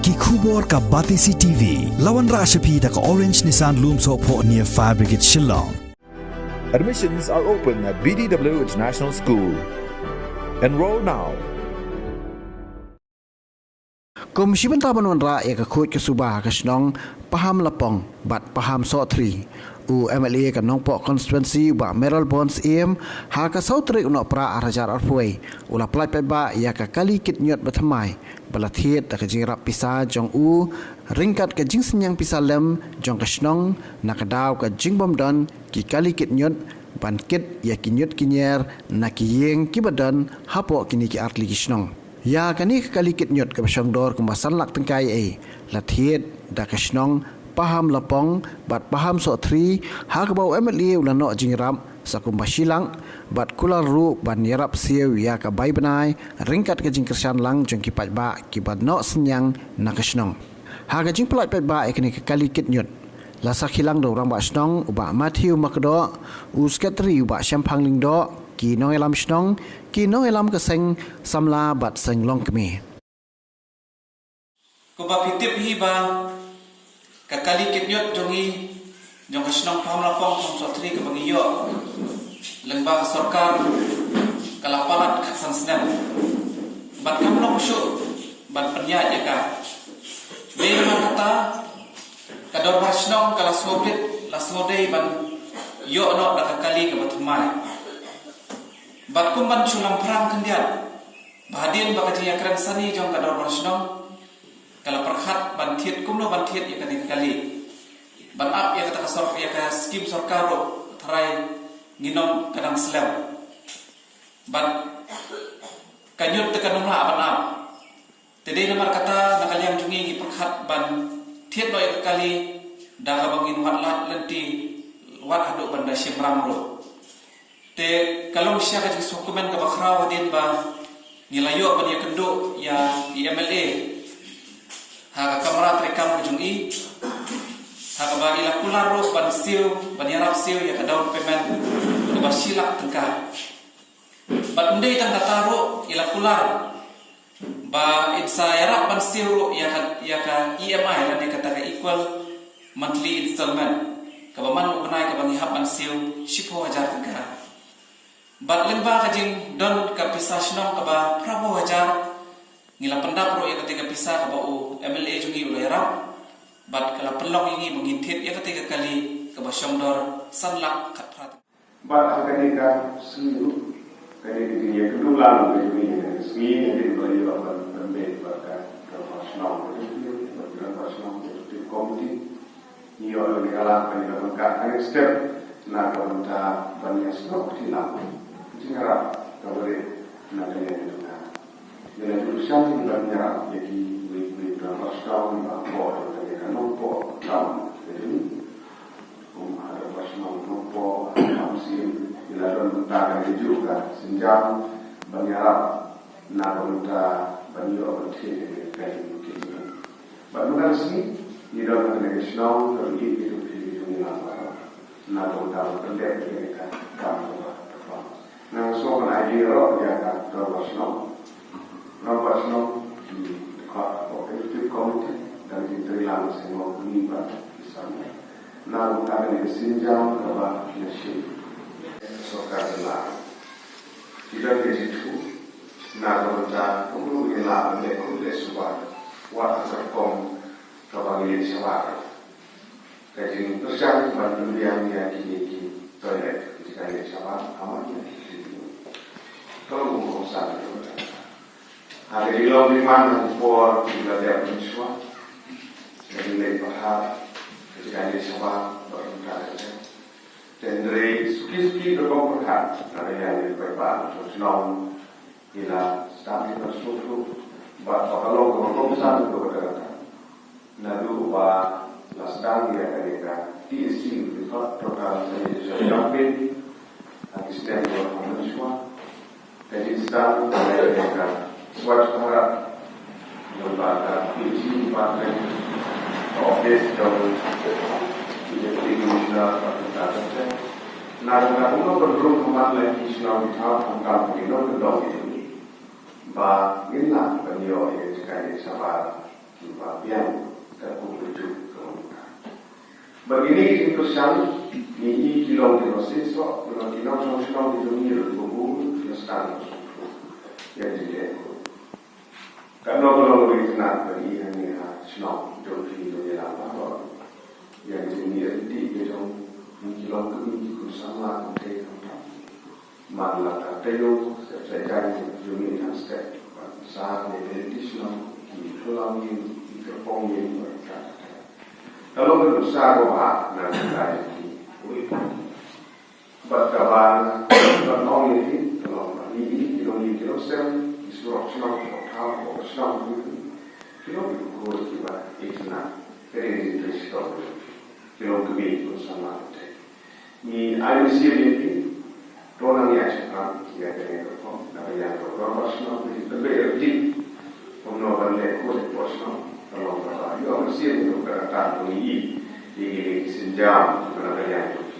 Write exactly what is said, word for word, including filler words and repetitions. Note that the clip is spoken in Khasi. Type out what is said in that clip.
Ki khubor ka Batesi T V. La wanrah sha phi da ka Orange Nissan Lumsohphoh near Fire Brigade Shillong. Admissions are open at B D W International School. Enroll now. Kum shi bynta ban wanrah ïa ka khuid ka suba ha ka shnong Pahamlapong bad Pahamsohthri, u M L A ka Nongpoh Constituency, u Bah Mayralborn Syiem, ha ka saw tarik u Nohprah ar hajar arphew wei, u la pyllait paidbah ïa ka kali kit ñiut bathymmai ba la thied da ka jingïarap pisa jong u ryngkat ka jingsynñiang pisa lem jong ka shnong, na ka daw ka jingbym don ki kali kit ñiut ban kit ïa ki ñiut ki ñier na ki ïing kiba don hapoh kine ki artylli ki shnong. Ïa kane ka kali kit ñiut kaba shongdor kumba san lak tyngka ïa ei, la thied da ka shnong Pahamlapong bad Pahamsohthri, ha kaba u M L A u la noh jingïarap sa kumba shi lak, bad kular ruh ban ïarap siew ïa ka bai bnai ryngkat ka jingkyrshan lang jong ki paidbah kiba noh synñiang na ka shnong. Ha ka jingpyllait paidbah ïa kane ka kali kit ñiut, la sakhi lang da u Rangbah Shnong u Bah Matthew Makdoh, u Secretary u Bah Shemphang Lyngdoh, ki nongïalam shnong, ki nongïalam ka seng samla bad seng longkmie. Kumba phi tip hi ba ka kali kit ñiut jong ngi, jong ka shnong Pahamlapong, Pahamsohthri kaba ngi ïoh lyngba ka sorkar, ka la palat khatsan snem. Bad kam long shuh ban pynïaid ïa ka. Dei namar kata ka dorbar shnong ka la sngewbit, la sngewdei ban ïoh noh da ka kali kaba thymmai. Bad kum ban shu lamphrang khyndiat, ba hadien ba ka jingïakren sani jong ka dorbar shnong, ka la pyrkhat ban thied kumno ban thied ïa kane ka kali, ban ap ïa kata ka sorkar, ïa ka skim sorkar ruh, tharai nginym ka dang slem. Bad ka ñiut te kan ym lah ban ap. Te dei namar kata na ka liang jong ngi ngi pyrkhat ban thied noh ïa ka kali da kaba ngin wad lad lynti, wad haduh ban da shim rang ruh. Te ka long shisha ka jingsngewkmen kaba khraw hadien ba ngi la ïoh ban ïakynduh ïa i M L A ha ka kamra treikam ka jong i, ha kaba i la kular ruh ban siew, ban ïarap siew ïa ka down payment kaba shi lak tyngka. Bad ym dei tang kata ruh, i la kular ba in sa ïarap ban siew ruh ïa ka, ïa ka E M I lane kata ka equal monthly installment, kaba man u bnai kaba ngi hap ban siew shiphew hajar tyngka. Bad lyngba ka jingdon ka pisa shnong kaba phraphew hajar, ngi la pyndap ruh ïa kata ka pisa kaba u M L A jong ngi u la ïarap. Bad ka la pynlong ïa ngi ba ngin thied ïa kata ka kali kaba shongdor san lak khatphra. Bad ha kane ka sngi ruh, kane ka jingïakynduh lang ka jong ngi ha kane ka sngi, hadien ba la ïoh ban pynbeit bad ka dorbar shnong, bad ka dorbar shnong executive committee, ngi ïoh lane ka lad ban ïoh ban kat ka next step na ka bynta ban ïasnoh kti lang ka jingïarap kaba rit na ka liang jong ka. Ngi la ju kyrshan ban ïarap ïa kiwei kiwei ki dorbar shnong ba hapoh jong kane ka Nongpoh town ka jong ngi. Kum ha ka dorbar shnong Nongpoh, ha ka M C M, ngi la don bynta ka juh ka sienjam ban ïarap na ka bynta ban ïoh ban thied ïa ka kali kit ñiut. Bad mynta ka sngi ngi don ha kane ka shnong kaba ïeit ka jong phi ka jong ngi lang baroh, na ka bynta ban pyndep ïa ka kam kaba kyrpang. Nga sngewbha ban ai ïaroh ïa ka dorbar shnong, rangbah shnong, ki dkhot ka executive committee, da ka jingtrei lang seng longkmie bad ki samla, na ka bynta kane ka sienjam kaba la shim. Sorkar jylla ki don ka jingthmu na ka bynta kumno ngin lah ban leh kumne suba, wat ha ka rukom kaba ngi leit shabar. Ka jingpyrshang ban pynbiang ïa kine ki toilet, ka jaka leit shabar, ha man la ki, ka long kum kongsan. Ha ka jinglong demand ha ka por ki la dep mynshuwa, ka jingleit bha ka jaka leit shabar bad kumta ka jaka. Te hynrei suki suki ka rukom pyrkhat na ka liang jong ki paidbah shnong, ngi la sdang hi ban sngewthuh bad ba ka long kaba kongsan kaba kongsan. Naduh ba la sdang ïa kane ka T S C, Ri Thot Total Sanitation Campaign, ha ki snem ba la dep mynshuwa, ka jingsdang kane ka Swachh Bharat, lyngba ka P G Department, ka office jong Deputy Commissioner bad kumta ter ter, na ka bynta kumno ban rung khmat ïa ki shnong ki thaw, khamtam ki nongkyndong ki jong ngi, ba ngin lah ban ïoh ïa ka jaka leit shabar Ba biang ka kum ka juk ka long ka. Ba kine ki kyrshan, ngi i ki long ki nongsiewspah, ki long ki nongshong shnong ki jong ngi ruh, ki bun ki la sdang ka sngewthuh ïa ki jingeh. Katno ka long ka itynnad ba ngi hangne ha shnong jong phi jong ngi la ba ïa ki jingeh ki jong ngi ki long ki kyrshan la kumta kumta. Man la ka taïew, step sa jaiñ, jong ngi tang step. Sa ne traditional, ki khlem ïa, ki kyrpong ïa, ka. Ka long ka sa ko ha, na ka jaiñ ki. Ui. Bad kaba, bad ong ïa ki, ka long ba ngi, ki long ngi, ki long sem, ki surok shnong, ki long thaw, ki long shnong, ki long ki kur, ki ba, ki sna, ka ri, ki shnong, ki long kmie, ki long samla, ki Ngi ai mynsiem ïa ki, to nang ïa shakri ïa kane ka rukom, na ka liang ka rukom ba shnong ki tynbeit ïa ki. Kumno ban leh khun ïa ka shnong, ka long kaba ïoh mynsiem ïa ka kata ngi ïa ki, ïa ki sienjam, na ka liang ka rukom.